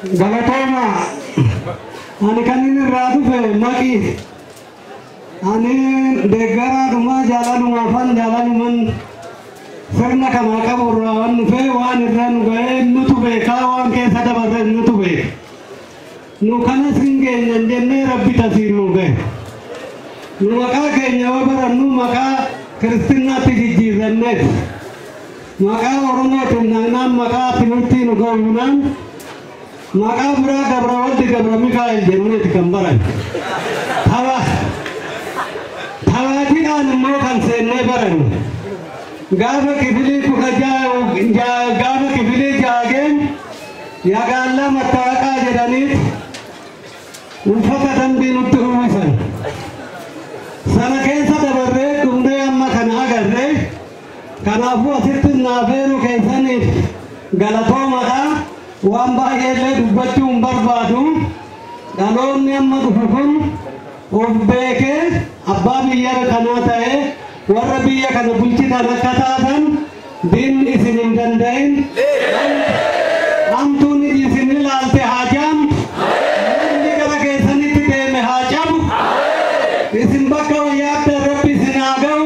Galatooma ani kan inni irraa dhufe maqi ani deeggaraadhuma jaalalumaafan jaalaluman sirna kana qabu irraa waan dhufee waan irraa nu ga'ee nutu beekaa waan keessa dabarre nutu beeka. Nu kanas hin geenyan jennee rabbi tasiin nu ga'e. Nu maqaa keenya yoo barannu maqaa kiristinaatti jijjiirranneef maqaa Oromootiin naannaan maqaa timirtii nu ga'uunaan maqaa biraa Gabra Waldi Gabra Mikaa'el jenneeti kan baran. Tawaatiidhaan immoo kan seennee baranne. Gaafa kifilii kudha gaafa kifilii jaageen yagaallaa mattaaqaa jedhaniit uffata dambii nutti uwwisan. Sana keessa dabarree dhumdee amma kana agarree kanaafuu asitti naafeeruu keessaniif galatoomadha. Waan baay'eellee dubbachuu hin barbaadu. Dhaloonni amma dhufu kun of beekee abbaa biyya kanaa ta'ee warra biyya kana bulchitan akka taatan diinni isin hin danda'in. Hamtuun isin ilaalte haa jaamtu. Inni gara keessanitti deeme haa cabu. Isin bakka wayyaatti rabbi isin haa ga'u.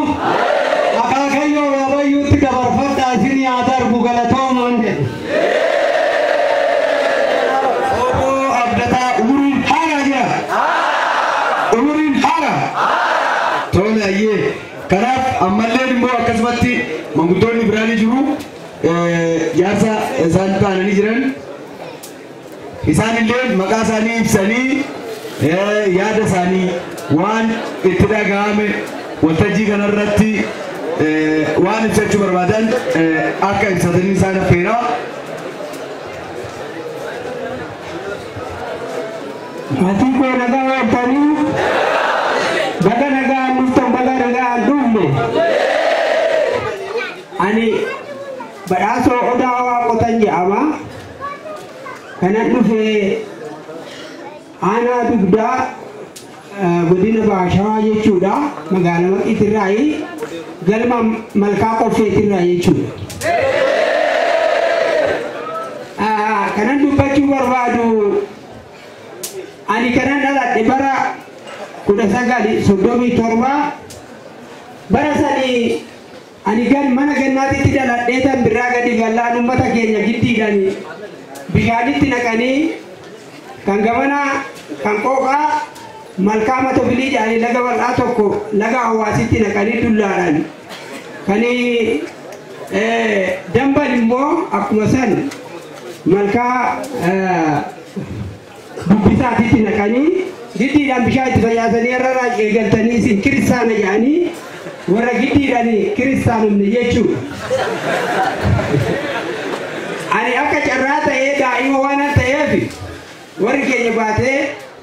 Akaakayyoo yaabayyuutti dabarfadhaa isin yaa darbu galatoomaan jedhu. Obbo Abdataa umuriin haaraa jira. Umuriin haaraa. Tole ayyee. Kanaaf ammallee immoo akkasumatti manguddoonni biraanii jiru. Jaarsa isaan taananii jiran. Isaan illee maqaa isaanii ibsanii yaada isaanii waan itti dhaga'ame waltajjii kanarratti waan ibsachuu barbaadan akka ibsatanii isaan affeera. Maatiin koo nagaa ooltanii baga nagaan dhuftan baga nagaan dhufne. Ani badhaasoo Odaa Waaqotan jedhama. Kanan dhufe aanaa dugdaa godina Baashawaa jechuudha. Magaalaa Maqiitirraayi galma Malkaa Qoffeetirraa jechuudha. Kanan dubbachuu barbaadu ani kanan dhaladhe bara 1937 bara sanii ani gan mana gannaatitti dhaladhee tan birraa gadi gallaan uummata keenya giddiidhaan bishaanitti naqanii kan gamanaa kan qooqaa malkaa mata bilii jedhanii laga bal'aa tokko laga hawaasitti naqanii dullaadhaan kan damban immoo akkuma san malkaa dubbisaatitti naqanii giddiidhaan bishaan itti fayyasanii irra eegaltanii isin kiristaana jedhanii warra giddiidhaan kiristaanumne jechuudha. Ani akka carraa ta'ee daa'ima waan ta'eef warri keenya baatee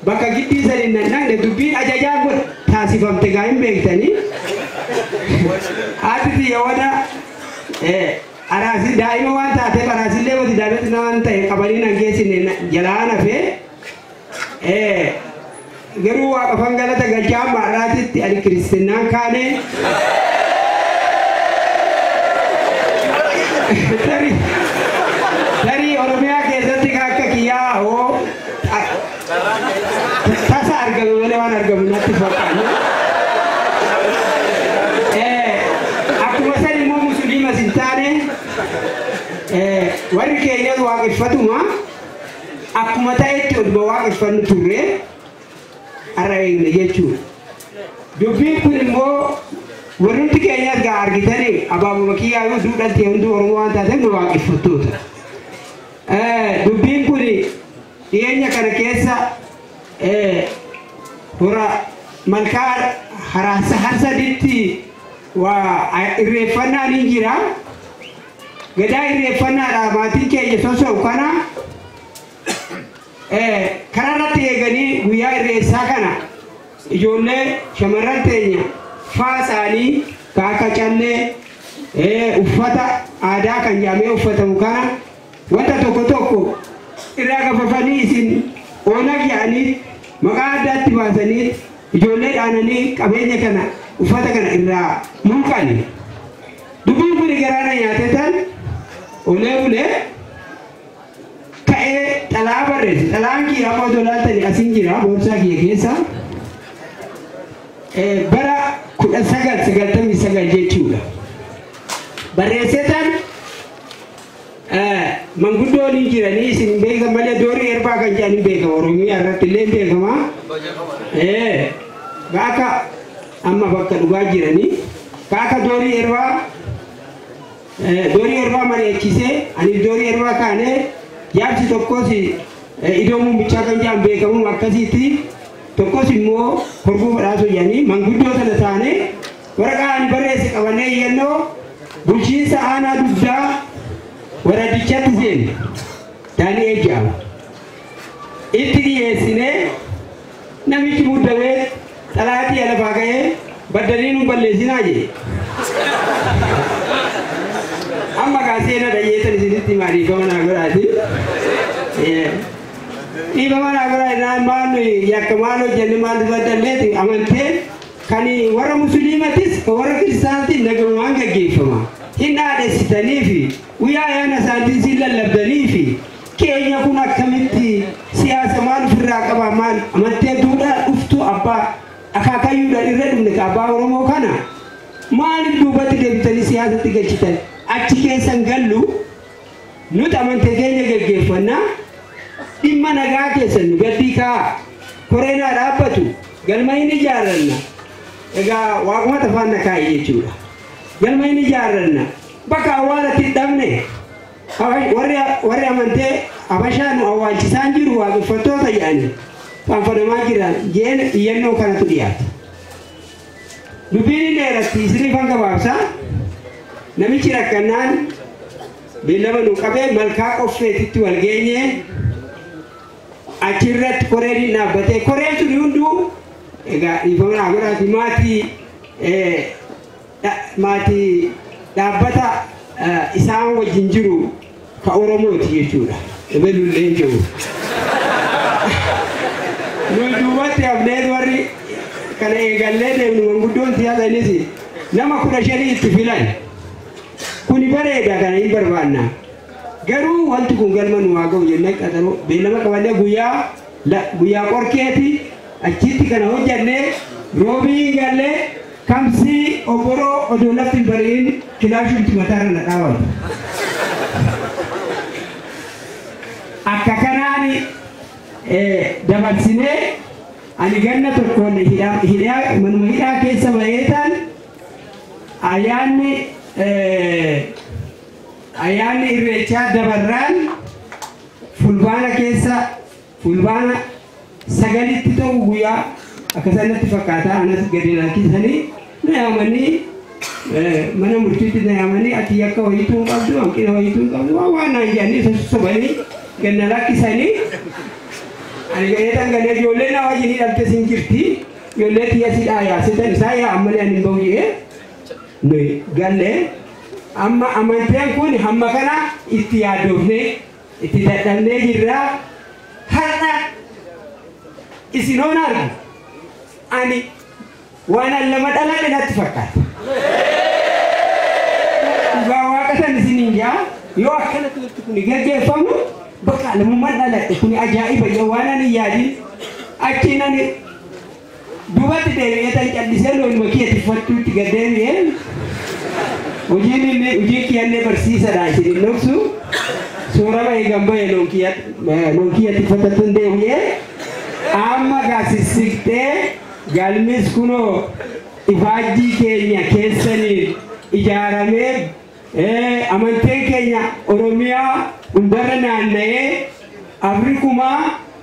bakka giddii saniin nan dhaqne dubbiin ajajaa godha taasifamte gaa hin beektanii. Haati tiyya wada araasi daa'ima waan taateef araasillee wati daa'imatti waan ta'e qabanii nan geessine jalaa nafee garuu waaqafan galata galchaa maadhaatitti ani kiristinnaan kaane. Tarii Oromiyaa keessatti akka kiyyaa hoo tasa argame malee waan argamu natti fakkaata. Akkuma san immoo musliimas hin taane warri keenyas waaqeffatuma akkuma ta'etti oduma waaqeffannu turre har'a eegne jechuudha. Dubbiin kun immoo warrumti keenyas gaa argitanii abaabuma kiyyaa yoo duudhatti hunduu Oromoo waan taateef nu waaqeffattoota. Dubbiin kun dhiyeenya kana keessa hora malkaa harsaditti waa irreeffannaan hin jira. Gadaa irreeffannaadha maatiin keenya soso'u kana karaa irratti eeganii guyyaa irreessaa kana ijoollee shamarran teenya faasaanii kaaka callee uffata aadaa kan jedhamee uffatamu kana wanta tokko tokko irraa gafafanii isin oonag jedhanii maqaa addaatti baasanii ijoollee dhaananii qabeenya kana uffata kana irraa mulqani. Dubbiin kun garaana nyaate tan olee bulee ka'ee xalaa barreesse. Xalayaan kiyya amma otoo laaltanii asin jira boorsaa kiyya keessa. Bara 1999 jechuudha. Barreessee tan manguddoon hin jiranii isin hin beekan malee Doorii Erbaa kan jedhan hin beekama, Oromiyaa irratti illee hin beekama. Akka amma bakka dhugaa jiranii akka Doorii Erbaa, Doorii Erbaa mari'achiisee ani Doorii Erbaa kaanee jaarsi tokkos iddoo muummichaa kan jedhan beekamu akkasitti, tokkos immoo Horbuu Badhaasoo jedhanii manguddoo sana taanee waraqaa ani barreesse qabannee iyyannoo bulchiinsa aanaa dugdaa waradichatti seene Daani'eel jedhama. Itti dhiyeessinee namichi muddamee xalaatii lafaa ka'ee baddanii nu balleessinaa jedhe. Amma kaa seena dhayyeessan isinitti himaa, dhiifama naa godhaati. Dhiifama naa godhaa naan, maal yakka maal hojjenne, maal baddalleeti? Amantee kan warra musliimatis kan warra kiristaanatis nagamumaan gaggeeffama. Hin dhaadhessitanii fi guyyaa ayyaana isaaniitiin siin lallabdanii fi keenya kun akkamitti siyaasa maal ofirraa qaba? Maal amantee duudhaa dhuftu abbaa akaakayyuudhaan irra dhufne ka abbaa Oromoo kana maaliif duubatti deebitanii siyaasatti galchitan? Achi keessan gallu, nuti amantee keenya gaggeeffannaa, dhimma nagaa keessan nu gaddii kaa'a, koreenaa dhaabbatu, galma hin ijaarranna. Egaa waaquma tafaan na kaa'e jechuudha. Galma hin ijaarranna, bakka awwaalatti hin dhabne, warri amantee Habashaa nu awwaalchisaan jiru, waaqeffattoota jedhanii faanfadamaa jiran jeen iyyannoo kanatu dhiyaata. Dubbiin inni dheeratti isiniif gabaabsa. Namichi rakkannaan beellama nu qabee Malkaa Qoffeetitti wal geenye. Achirratti koreen hin dhaabbatee, koreen tuni hunduu egaa dhiifama naa godhaati maatii dhaabbata isaan wajjin jiru ka Oromooti jechuudha. Ebelullee hin jiru. Nuyi duubatti hafnee warri kana eegallee deemnu manguddoon siyaasa innis nama 15 itti filan. Kuni bareeda, kana hin barbaanna. Garuu wanti kun galma nu haa ga'u jennee qaxaroo beellama qabannee guyyaa qorkeeti achitti kana hojjannee roobii hin gallee kamsii obboroo odoo lafti hin bari'in kilaashuutti mataarra na dhaabatu. Akka kanaan dabarsinee ani ganna tokkoon hidhaa manuma hidhaa keessa ba'eetaan ayyaanni Irreechaa dabarraan Fulbaana keessa, Fulbaana 9tti ta'u guyyaa akkasanatti fakkaata, anas gadi lakkisanii na yaamanii, mana murtiitti na yaamanii, ati yakka wayituu hin qabdu, hanqina wayituu hin qabdu, waan waan naan jedhanii sossobanii ganna lakkisanii. Ani gaheetan galee ijoollee na wajjin hidhamte sin jirti, ijoollee tiyya si dhaayaasitan isaa yaa ammalee ani hin bahu jedhee nuyi galle. Amma amanteen kun hamma kana itti yaadofne itti dadhabnee jirra. Har'a isin hoon argu ani waan an lama dhaladhe natti fakkaata. Dhugaa Waaqa san isin hin jaa, yoo akkanatti wanti kun gaggeeffamu bakka lamummaan dhaladhe kun ajaa'iba yoo waan ani hin yaadin achiin ani duubatti deebi'ee tan callisee loonuma kiyya tiffattuutti gad deebi'ee. Hojiin inni hojiin kiyyallee barsiisadha, isin hin dhoksu, soorama eegan bahe loon kiyya tiffatatuun deebi'ee. Amma gaa sissiqxee galmis kunoo ifaajjii keenya keessaniin ijaaramee, amanteen keenya Oromiyaa hundarra naanna'ee Afrikumaa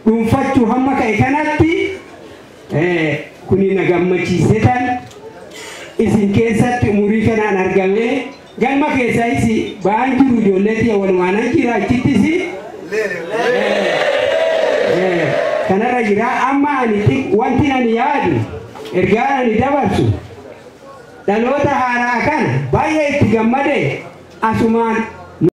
dhuunfachuu hamma ka'e kanatti kuni na gammachiise tan isin keessatti umurii kanaan argamee galma keessaa ba'aan jiru, ijoollee tiyya walumaanan jira achittis kanarra jira. Amma ani wanti ani yaadu, ergaan ani dabarsu, dhaloota haaraa kana baay'ee itti gammade asumaan.